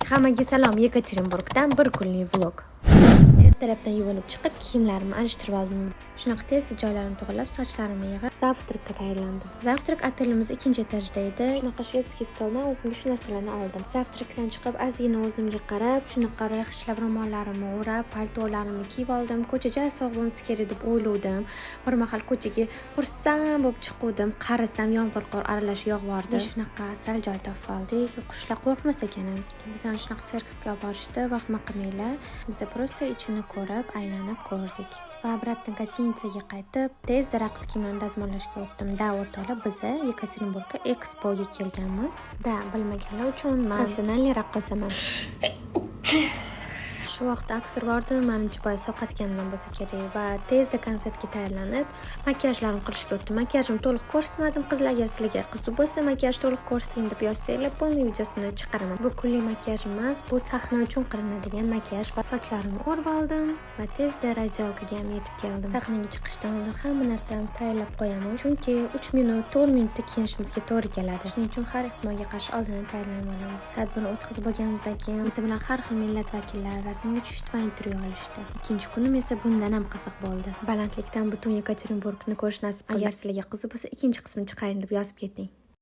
Hammaga salom, Yekaterinburgdan bir kunlik vlog. Ertalabdan yuvinib chiqib, kiyimlarimni alishtirib oldim. Shunaqa tezda joylarimni to'g'irlab, sochlarimni yig'ib, завтрак ka tayyorlandim. Завтрак otelimiz ikkinchi etajda edi. Shunaqa шведский stoldan o'zimga shu narsalarni oldim. Завтрак dan chiqib, ozgina o'zimga qarab, shunaqa yaxshilab ro'mollarimni o'rab, paltolarimni kiyib oldim. Ko'cha ja sovuq bo'lmasa kerak deb o'ylovdim. Bir mahal ko'chaga xursand bo'lib chiquvdim. Qarasam, yomg'ir qor aralash yog'vordi. Shunaqa asal joy topib oldik. Qushlar qo'rqmas ekan ham. Bizani shunaqa церковь ga olib borishdi. Vahima qilmanglar. Biza просто ichini ko'rib, aylanib ko'rdik. Va обратно гостиница ga qaytib, tezda raqs kiyimlarini dazmollashga o'tdim. Да, o'rtoqlar, biza Yekaterinburgga Expoga kelganmiz. Да, bilmaganlar uchun man профессиональный raqqosaman. Shu vaqtda aksirib yubordim, manimcha, boya sovqotganimdan bo'lsa kerak, va tezda konsertga tayyorlanib, makiyajlarimni qilishga o'tdim. Makiyajimni to'liq ko'rsatmadim. Qizlar, agar sizlarga qiziq bo'lsa, "Makiyaj to'liq ko'rsating" deb yozsanglar, полный videosini chiqaraman. Bu kunlik makiyaj emas, bu sahna uchun qilinadigan makiyaj, va sochlarimni o'rib oldim va tezda раздевалка ga ham yetib keldim. Sahnaga chiqishdan oldin hamma narsalarimizni tayyorlab qo'yamiz, chunki 3 minut, 4 minutda kiyinishimizga to'g'ri keladi. Shuning uchun har ehtimolga qarshi oldindan tayyorlanib olamiz. Tadbirni o'tkazib bo'lganimizdan keyin biz bilan har xil millat vakillari rasmga tushdi va intervyu olishdi. Ikkinchi kunim esa bundan ham qiziq bo'ldi. Balandlikdan butun Yekaterinburgni ko'rish nasib qildi. Agar sizlarga qiziq bo'lsa, "Ikkinchi qismini chiqaring" deb yozib keting.